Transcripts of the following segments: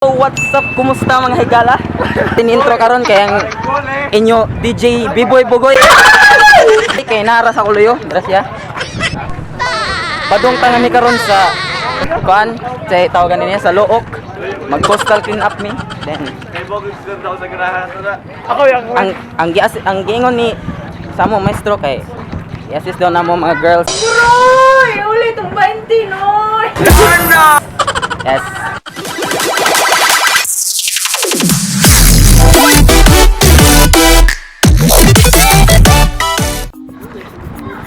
What's up? Kumusta, mga higala? Tinintro karon kay ang inyo DJ B-Boy Bugoy. Kay nara sa kuluyo, gracias. Padung ta mi karon sa kuan, sa tawagan niya sa Look. Mag coastal clean up mi. Then Ako yung ang giingon ni sa mo maestro kay i-assist daw namo mga girls. Uy, ulit ang 20, noy! Yes.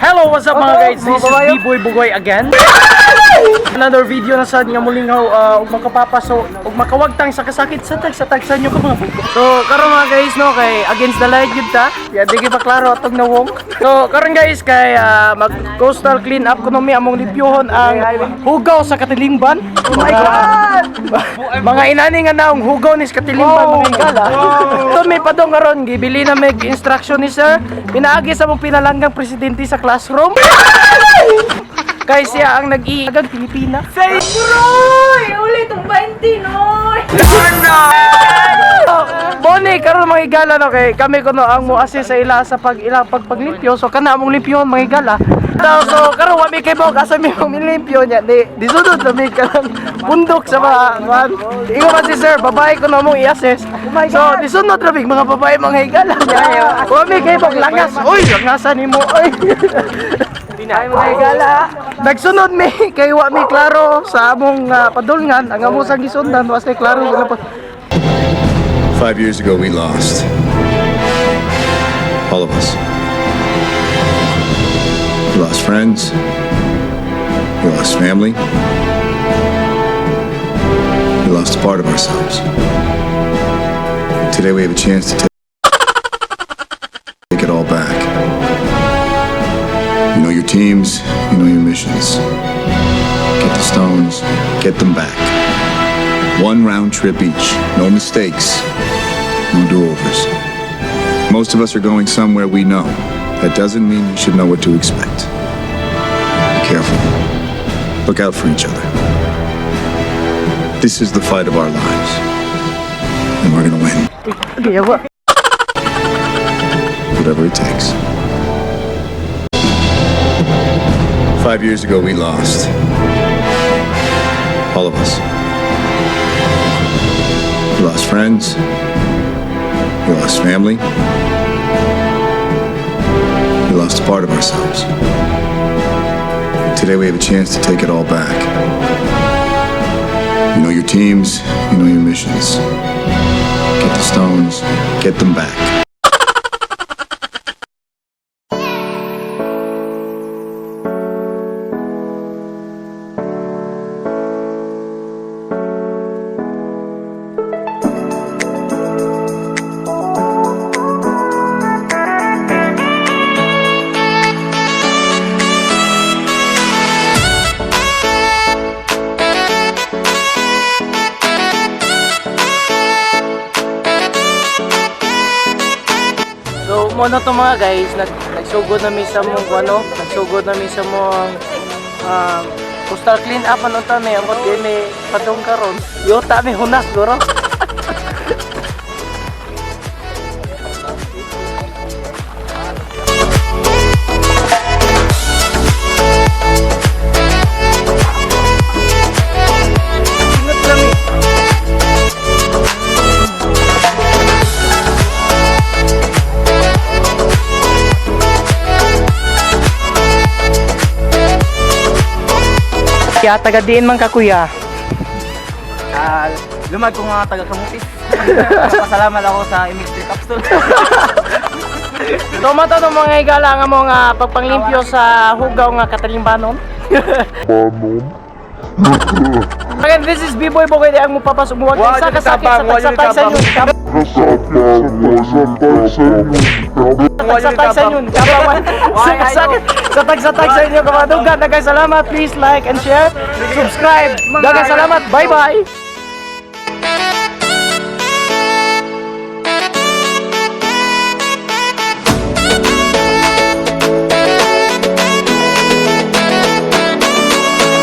Hello, what's up, mga guys? This is B-Boy Bugoy again. Another video na sad nga mulingaw ug makapapaso ug makawagtang sa kasakit sa tag sa tagsan nyo ka mga bugo. So karon, mga guys, no, kay against the light gyud ta. Ya di pa klaro atong nawong. So karon, guys, kay mag coastal clean up kuno mi, among limpyuhon ang hugaw sa Katilingban. Oh my God. Mga inani nga naong hugaw ni sa Katilingban, mga higala. So may padong karon gibili na may instruction ni sir. Pinaagi sa mong pinalanggang presidente sa classroom. Kay siya ang nag-iigang Pilipina. Uy, ulit ang 20, noy! Boni, karon, mga higala, no, kay kami kuno ang mo-assist sa ila sa pag ilang pagpaglimpyo. So kana among limpyohon, mga higala. So karon wa mi kay bog asa mi mong milimpyo niya. Di sunod na mi kanang bundok sa mga kuan. Ingon man si sir, babae kuno among i-assist. So di sunod ra mig mga babae, mga higala. Wa mi kay bog langas. Uy, langasan nimo oy. Ay, mga higala. Nagsunod mi kay wa mi klaro sa among padulngan. Ang among sang gisundan was kay klaro sila pa. 5 years ago, we lost. All of us. We lost friends. We lost family. We lost a part of ourselves. Today, we have a chance to take it all back. You know your teams, you know your missions. Get the stones, get them back. One round trip each. No mistakes. No do-overs. Most of us are going somewhere we know. That doesn't mean you should know what to expect. Be careful. Look out for each other. This is the fight of our lives. And we're gonna win. Okay, ako. Whatever it takes. 5 years ago, we lost. All of us. We lost friends. We lost family. We lost a part of ourselves. Today, we have a chance to take it all back. You know your teams, you know your missions. Get the stones, get them back. So, mo na to, mga guys, nagsugod na mi sa mong ano, nagsugod na mi sa mong coastal clean up ano ta mi, ambot kay may padong karon. Yota mi hunas guro. Ingat lang eh. Kaya taga diin man ka, kuya. Ah, lumag ko nga taga Kamutis. Pasalamat ako sa MX3 capsule. So mata to, mga higala, ang among pagpanglimpyo sa hugaw nga Katalimbanon. Again, this is B-Boy Bokoy di ang mupapasumuwag sa kasakit sa tagsatag sa inyo. Tagsatag sa inyo. Kabawan. Sa kasakit sa tagsatag sa inyo. Kabadugan. Daghang salamat. Please like and share. Subscribe. Daghang salamat. Bye-bye.